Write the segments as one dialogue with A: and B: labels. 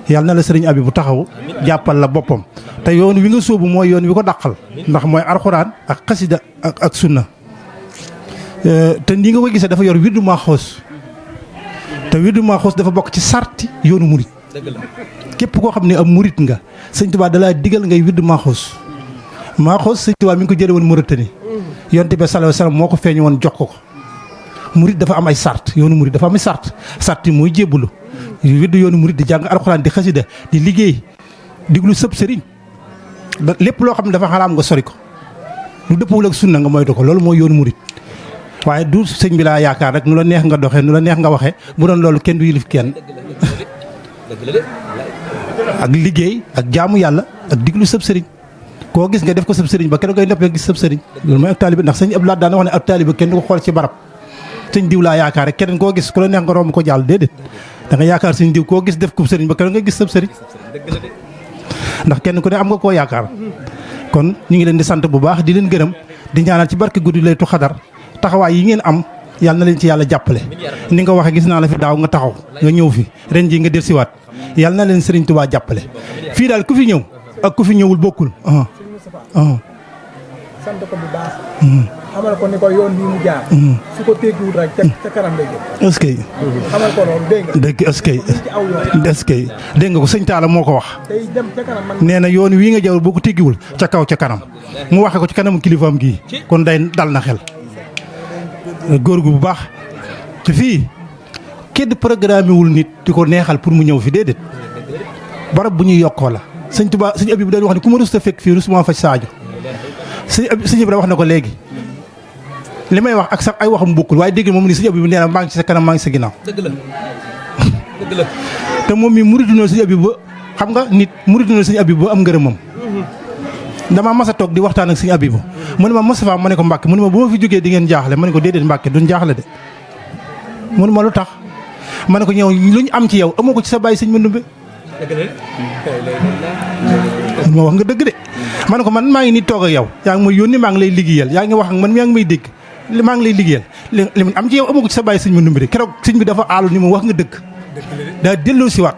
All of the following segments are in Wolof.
A: yàlla na la sëriñ Abibu taxaw jàppal la boppam te yoon wi nga sóobu mooy yoon wi ko dàqal ndax mooy alxuraan ak xasida ak sunna te nii nga ko gisee dafa yor wirdu Maaxoos te wirdu Maaxoos dafa bokk ci sarti yoonu murit képp koo xam ne am murit nga sëñ Tuubaa dalaa digal ngay wirdu Maaxoos sëñ Tuubaa mi ngi ko jële woon Mauritanie yonent bi sallallahu alayhi wasallam moo ko feeñu woon jox ko murit dafa am ay sart yoonu murit dafa am ay sart yi mooy jébbalu wirdu yoonu murit di jàng alxuraan di xasida di liggéey diglu sëb sëriñ lépp loo xam ne dafa xaraam nga sori ko lu dëppwul ak sunna nga moytu ko loolu mooy yoonu murit waaye du sëñ bi laa yaakaar rek nu la neex nga doxee nu la neex nga waxee bu doon loolu kenn du yilif kenn ak liggéey ak jaamu yàlla ak diglu sëb sëriñ koo gis nga def ko sëb sëriñ ba kenn koy noppee gis sëb sëriñ loolu mooy ak taalibe ndax sëñ Abdoulaye daan wax ne ak taalibe kenn du ko xool ci barab sëñ diw laa yaakaar rek keneen koo gis ku la neex nga romb ko jàll déedéet da nga yaakaar sëñ diw koo gis def ko sëriñ ba kenn nga gis sëb sëriñ ndax kenn ku ne am nga koo yaakaar kon ñu ngi leen di sant bu baax di leen gërëm di ñaanal ci barke guddi Laylatul Qadr taxawaay yi ngeen am yàlla na leen ci yàlla jàppale ni nga waxee gis naa la fi daaw nga taxaw nga ñëw fi ren ji nga dellusiwaat yàlla na leen Sëriñ Tuubaa jàppale fii daal ku fi ñëw ak ku fi ñëwul bokkul
B: sant ko bu baax xamal ko ni ko yoon bi mu jaar su ko teggiwul rek ca kanam lay jëm
A: est-ce que
B: xamal ko loolu dégg nga
A: dégg est-ce que dégg nga ko sëñ Talla moo ko wax
B: day dem ca kanam man
A: nee na yoon wii nga jaww boo ko teggiwul ca kaw ca kanam mu waxe ko ci kanamu kilifaam gii kon day dal na xel góor gu bu baax te fii kenn programme wul nit di ko neexal pour mu ñëw fi déedéet barab bu ñuy yokkoo la sëñ Tuubaa sëñ Abibu dañ wax ne ku ma rus ta fekk fii rus maa faj saajo sëñ Ibra wax na ko léegi li may wax ak sax ay waxam bokkul waaye dégg moom ni sëñ Abibu nee na maa ngi ci sa kanam maa ngi sa ginnaaw dëgg la te moom mi muridunoo sëñ Abibu ba xam nga nit muridunoo sëñ Abibu ba am ngërëmam damaa mas a toog di waxtaan ak sëñ Abibu mu ne ma Moustapha ma ne ko Mbàkke mu ne ma bu ma fi jógee di ngeen jaaxle ma ne ko déedéet Mbàkke duñ jaaxle de mu ne ma lu tax ma ne ko ñëw lu ñu am ci yow amoo ko ci sa bàyyi sëñ Mandumbe ma wax nga dëgg de ma ne ko man maa ngi nii toog ak yow yaa ngi may yónni maa ngi lay liggéeyal yaa ngi wax ak man yaa ngi may dégg maa ngi lay liggéeyal li am ci yow amoo ko ci sa bàyyi sëñ Mandumbe de keroog sëñ bi dafa aalu ni ma wax nga dëgg daa delloo si waat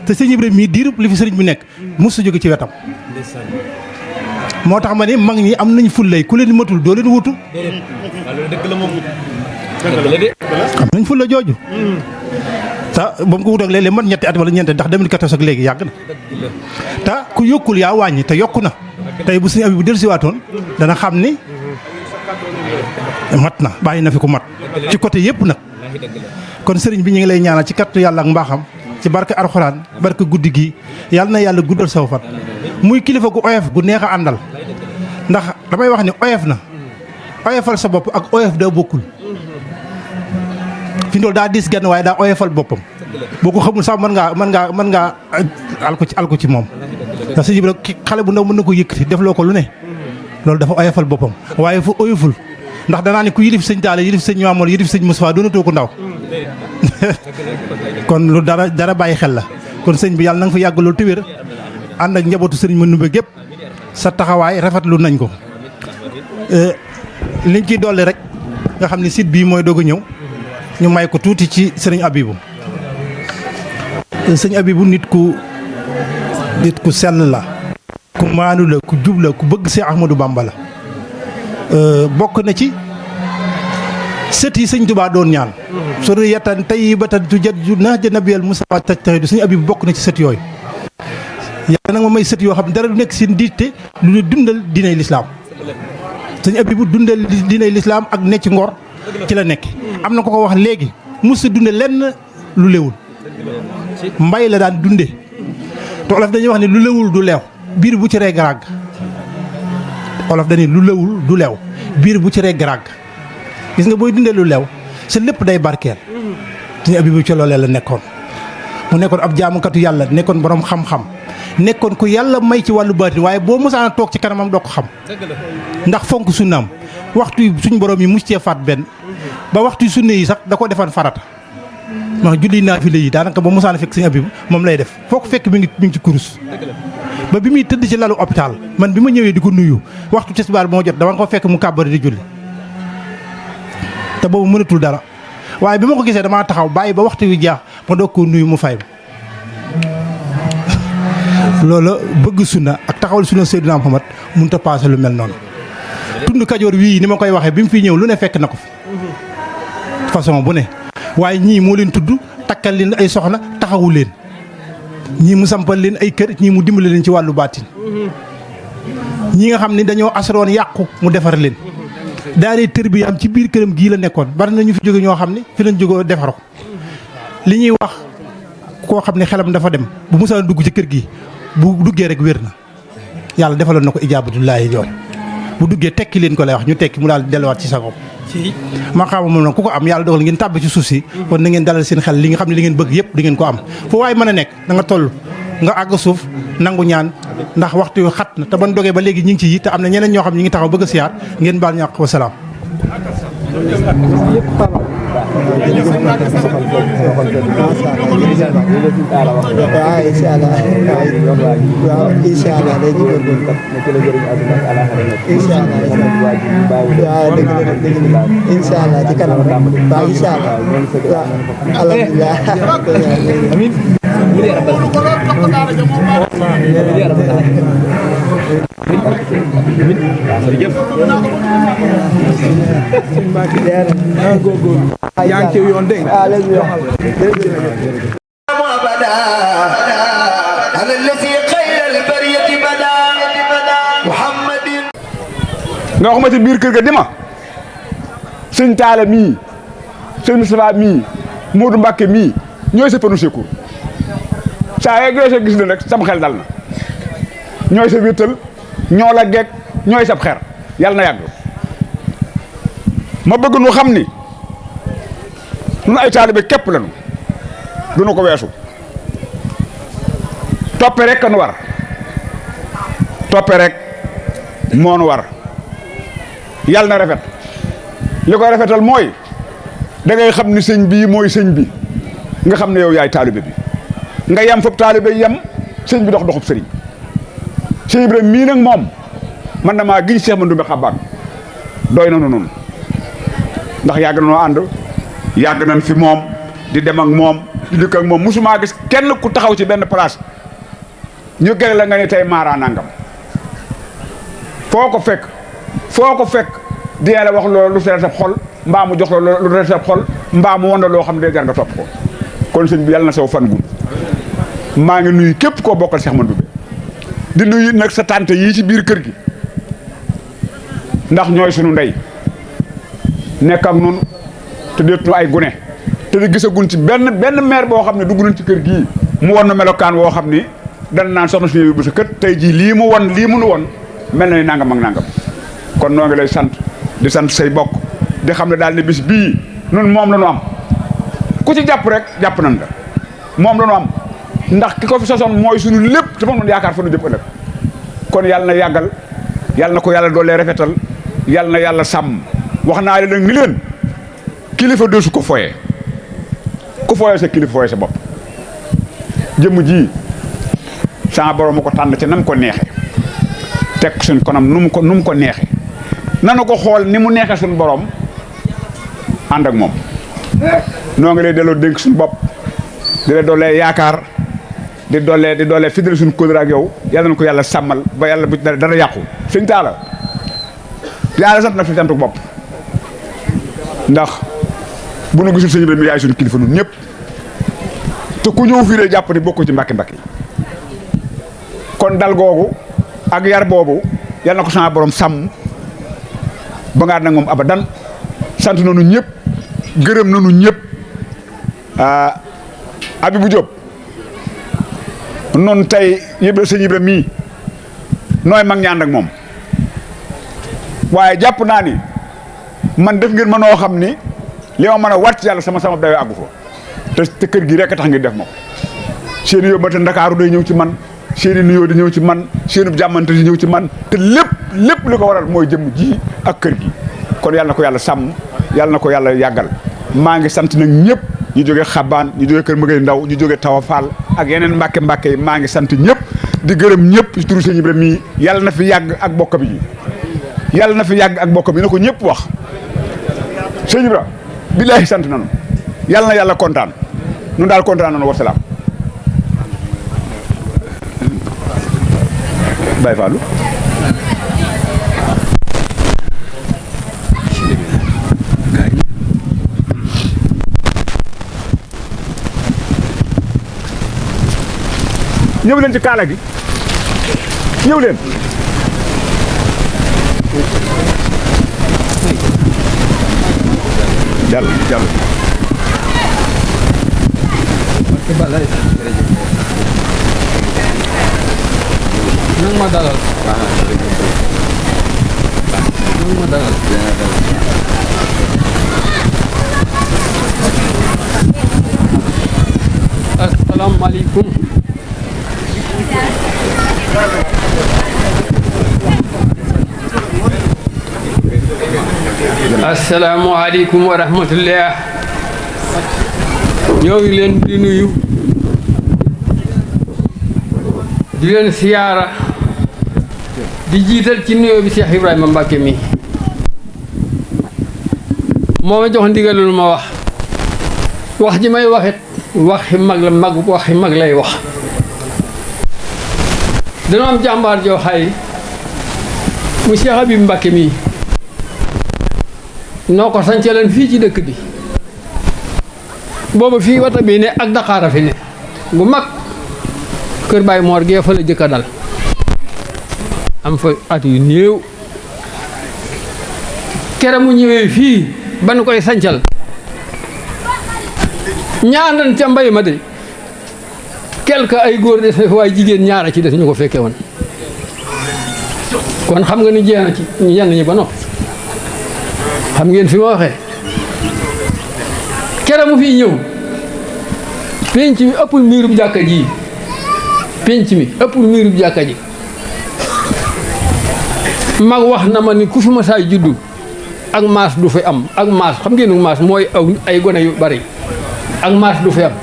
A: te sëñ Ibrahima mii diirub li fi sëriñ bi nekk mos a jóge ci wetam moo tax ma ne mag ñi am nañ fullay ku leen matul doo leen wutu am nañ fulla jooju te ba mu ko wut ak léeg-léeg mat ñetti at wala ñeente ndax 2014 ak léegi yàgg na te ku yokkul yaa wàññi te yokku na tey bu suñu abi bu dellusiwaatoon dana xam ni mat na bàyyi na fi ku mat ci côté yëpp nag kon sëriñ bi ñu ngi lay ñaanal ci kattu yàlla ak mbaaxam ci barke alxuraan barke guddi gi yàlla na yàlla guddal saw fan muy kilifa gu oyof gu neex a àndal ndax damay wax ni oyof na oyofal sa bopp ak oyof daa bokkul fi ndool daa diis genn waaye daa oyofal boppam boo ko xamul sax mën ngaa alko ci moom ndax sëñ bi rek xale bu ndaw mën na ko yëkkati def loo ko lu ne loolu dafa oyofal boppam waaye fu oyoful ndax danaa ne ku yilif sëñ Talla yilif sëñ Mamour yilif sëñ Moustapha doonatoo ko ndaw kon lu dara bàyyi xel la kon sëñ bi yàlla na nga fa yàgg loolu te wér ànd ak njabootu sëriñ Mandumbe gépp sa taxawaay rafetlu nañ ko liñ ciy dolli rek nga xam ne site bii mooy doog a ñëw ñu may ko tuuti ci sëriñ Abibu sëñ Abibu nit ku sell la ku maanu la ku jub la ku bëgg Seex Ahmadou Bamba la bokk na ci sët yi sëñ Tuubaa doon ñaan suriyatan tayyibatan tujaddidu nahja nabiyil Mustafa tajtahidu sëñ Abibu bokk na ci sët yooyu yàlla nag ma may sët yoo xam ne dara du nekk seen diite lu dundal diinay lislaam sëñ Abibu dundal diinay lislaam ak ne ci ngor ci la nekk am na ko ko wax léegi mos a dunde lenn lu léwul mbay la daan dunde te olof dañuy wax ne lu léwul du leew biir bu ci reg ràgg olof dañuy lu léwul du leew biir bu ci reg ràgg gis nga booy dundee lu leew sa lépp day barkeel sëñ Abibu ci loolee la nekkoon mu nekkoon ab jaamukatu yàlla nekkoon borom xam-xam nekkoon ku yàlla may ci wàllu baatin waaye boo mosaan a toog ci kanamam doo ko xam ndax fonk sunnaam waxtu suñ borom yi mus cee faat benn ba waxtu sunne yi sax da ko defaan farata wax julli naafile yi daanaka ba mosaan a fekk sëñ Abibu moom lay def foo ko fekk mi ngi ci kurus ba bi muy tëdd ci lalu hôpital man bi ma ñëwee di ko nuyu waxtu tisbaar moo jot dama ko fekk mu kàbbari di julli te boobu mënatul dara waaye bi ma ko gisee damaa taxaw bàyyi ba waxtu wi jeex ma doog koo nuyu mu fay loola bëgg sunna ak taxawal sunna Seydina Muhammad mënut a paase lu mel noonu. tund Kajoor wii ni ma koy waxee bi mu fi ñëw lu ne fekk na ko fi façon bu ne waaye ñii moo leen tudd takkal leen ay soxna taxawu leen ñii mu sampal leen ay kër ñii mu dimbale leen ci wàllu baatin ñi nga xam ne dañoo asroon yàqu mu defar leen daaree tër bi am ci biir këram gii la nekkoon bari na ñu fi jóge ñoo xam ne fi lañ jógoo defar ko li ñuy wax koo xam ne xelam dafa dem bu musaan dugg ci kër gi bu duggee rek wér na yàlla defaloon na ko ijaabatullaahi joon bu duggee tekki leen ko lay wax ñu tekki mu daal delluwaat ci sagoom ma xama moom nag ku ko am yàlla dogal ngeen tàbbi ci suuf si kon na ngeen dalal seen xel li nga xam ne li ngeen bëgg yëpp di ngeen ko am fu waaye mën a nekk da nga toll nga àgg suuf nangu ñaan ndax waxtu yu xat na te ban dogee ba léegi ñu ngi ci yi te am na ñeneen ñoo xam ñi ngi taxaw bëgg a siyaar ngeen baal ñàq wa salaam
C: inshallah ci kanam ba inshallah alhamdulillah amin
B: yaa ngi ci yoon dégg
D: nga wax ma ci biir kër ga dima sëñ Taala mii sëñ Moustapha mii Modou Mbacke mii ñooy sa panu secours saa yeeg yooyu sa gis na rek sam xel dal na ñooy sa wéttal ñoo la geeg ñooy sab xeer yàlla na yàgg ma bëgg nu xam ni nun ay taalibe képp lañu duñu ko weesu toppe rek nu war toppe rek moo nu war yàlla na rafet li koy rafetal mooy da ngay xam ni sëñ bii mooy sëñ bi nga xam ne yow yaay taalibe bi nga yem foofu taalibe yem sëñ bi dox doxub sëriñ sëñ Ibrahima mii nag moom man damaa giñ Seex Mandumbe Xabaan doy na noonu ndax yàgg na noo ànd yàgg nañ fi moom di dem ak moom di dëkk ak moom mosumaa gis kenn ku taxaw ci benn place ñu gere la nga ne tey maaraa nangam foo ko fekk dina la wax loolu lu seet sa xol mbaa mu jox la lu seet sa xol mbaa mu won la loo xam ne jar nga topp ko kon sëñ bi yàlla na saw fan gudd maa ngi nuyu képp koo bokkal Seex Mandumbe di nuyu nag sa tante yii ci biir kër gi ndax ñooy sunu ndey nekk ak nun te deetu ay gune te di gisagun ci benn maire boo xam ne dugg nañ ci kër gii mu won na melokaan woo xam ni dana naan soxna suñu bu sa kët tey jii lii mu nu won mel na ni nangam ak nangam kon noo ngi lay sant di sant say bokk di xam ne daal ne bis bii nun moom la ñu am ku ci jàpp rek jàpp nañ la moom la ñu am ndax ki ko fi sosoon mooy suñu lépp te moom noonu yaakaar fa nu jëm ëllëg kon yàlla na yàggal yàlla na ko yàlla doolee rafetal yàlla na yàlla sàmm wax naa leen nag ni leen kilifa doosu ko foyee ku foyee sa kilifa foyee sa bopp jëmm ji sama borom ma ko tànn ci nam ko neexee teg suñ konam nu mu ko neexee nanu ko xool ni mu neexee suñu borom ànd ak moom noo ngi lay delloo dénk suñu bopp di la doolee yaakaar di doolee fidèle suñu kóllëre ak yow yàlla na ko yàlla sàmmal ba yàlla bu dara yàqu sëñ Talla yàlla sant na fi santu bopp ndax bu nu gisul sëñ bi yaay suñu kilifa nun ñëpp te ku ñëw fii de jàpp ni bokku ci mbakki kon dal googu ak yar boobu yàlla na ko sama borom sàmm ba nga ànd ak moom abadan sant nañu ñëpp gërëm nañu ñëpp Abibou Diop noonu tey sëñ Ibra mii nooy mag ñaan ak moom waaye jàpp naa ni man def ngeen ma noo xam ni li ma mën a wàcc yàlla sama dayoo àggu fa te kër gi rek a tax ngeen def ma ko seeni yóbbante Ndakaaru day ñëw ci man seeni nuyoo di ñëw ci man seeni jàmmante di ñëw ci man te lépp li ko waral mooy jëmm ji ak kër gi kon yàlla na ko yàlla sàmm yàlla na ko yàlla yàggal maa ngi sant nag ñëpp ñu jóge Xabaan ñu jóge Kër Magay Ndaw ñu jóge Tawa Fall ak yeneen mbàkke yi maa ngi sant ñëpp di gërëm ñëpp ci turu sëñ Ibrahima mii yàlla na fi yàgg ak bokkam yi yàlla na fi yàgg ak bokkam yi na ko ñëpp wax sëñ Ibrahima billaahi sant nañu yàlla na yàlla kontaan nun daal kontaan nañu wasalaam Baye Fallou ñëw leen ci kaala gi ñëw leen jàll jàll
E: nang ma dalal nang ma dalal asalaamaaleykum asalaamaaleykum wa rahmatullah ñoo ngi leen di nuyu di leen siyaara di jiital ci nuyoo bi Cheikh Ibrahima Mbacke mi moo ma jox ndigalul ma wax ji may waxit waxi mag la waxi mag lay wax dana am jàmbaar joo xay mu Cheikh Habib Mbacke mi noo ko sancaleen fii ci dëkk bi boobu fii wata bi ne ak Dakar fi ne bu mag kër Baye Mor gee fa la jëkka dal am fa at yu néew kere mu ñëwee fii ba nu koy sancal ñaandan ca mbay ma de quelque ay góor de waaye jigéen ñaara ci des ñu ko fekke woon kon xam nga ni jeex na ci ñenn ñi ba noppi xam ngeen fi ma waxee kere mu fii ñëw penc mi ëppul miirub jàkka ji penc mi ëppul miirub jàkka ji mag wax na ma ni ku fi ma saay juddu ak maas du fi am ak maas xam ngeen maas mooy ay gone yu bari ak maas du fi am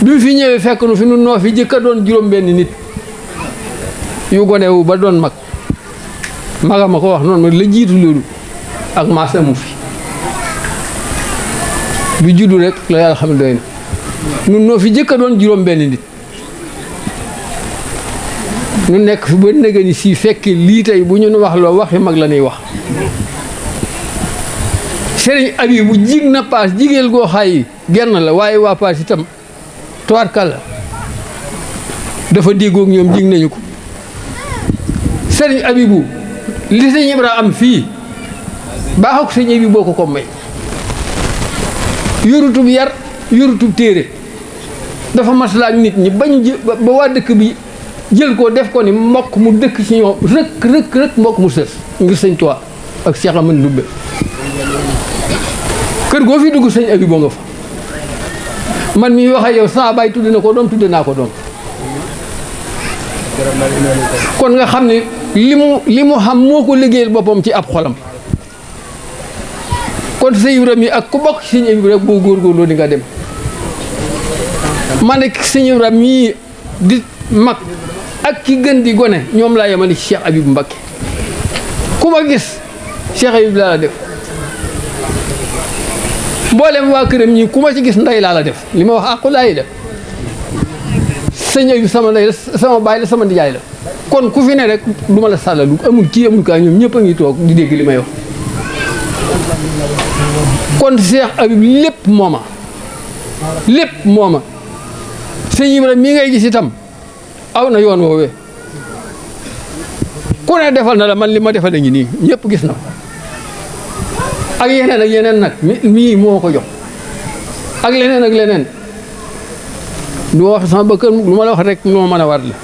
E: bi mu fi ñëwee fekk nu fi nu noo fi jëkka doon juróom benn nit yu gone wu ba doon mag maga ma ko wax noonu ma la jiitu loolu ak maas amu fi bi juddu rek la yàlla xam ne doy na nun noo fi jëkka doon juróom benn nit nu nekk fi ba néga ni si fekk lii tey bu ñu nu wax loo waxi mag la ñuy wax sëriñ abi bu jig na paas jigéel goo xaay genn la waaye waa paas itam tuwaarkal dafa déggoog ñoom jig nañu ko sëriñ abibu li sëñ Ibra am fii baaxuk sëñ abi boo ko may yorutub yar yorutub téere dafa maslaak nit ñi bañ ba waa dëkk bi jël ko def ko ni mbokk mu dëkk ci ñoom rëkk mbokk mu sës ngir sëñ Tuubaa ak Cheikh Amadou Ndumbe kër goo fi dugg sëñ abi boo nga fa man mi wax ak yow saa baay tudde na ko doom tudde naa ko doom kon nga xam ne li mu xam moo ko liggéeyal boppam ci ab xolam kon sëñ Ibra mi ak ku bokk ci sëñ Ibra rek boo góorgóorloo di nga dem man ne sëñ Ibra mii di mag ak ki gën di gone ñoom laa yemale ci Cheikh Habib Mbacké ku ma gis Cheikh Habib laa la def mboolem waa këram ñii ku ma ci gis ndey laa la def li ma wax àqu laay def sëñ Habib sama ndey la sama baay la sama ndijaay la kon ku fi ne rek du ma la sàllalu amul kii amul kaa ñoom ñëpp a ngi toog di dégg li may wax kon Cheikh Habib lépp mooma sëñ Ibra mii ngay gis itam aw na yoon woowee ku ne defal na la man li ma defal a ngi nii ñëpp gis na ak yeneen nag mii moo ko jox ak leneen du ma wax sama bëkkër lu ma la wax rek lu ma mën a war la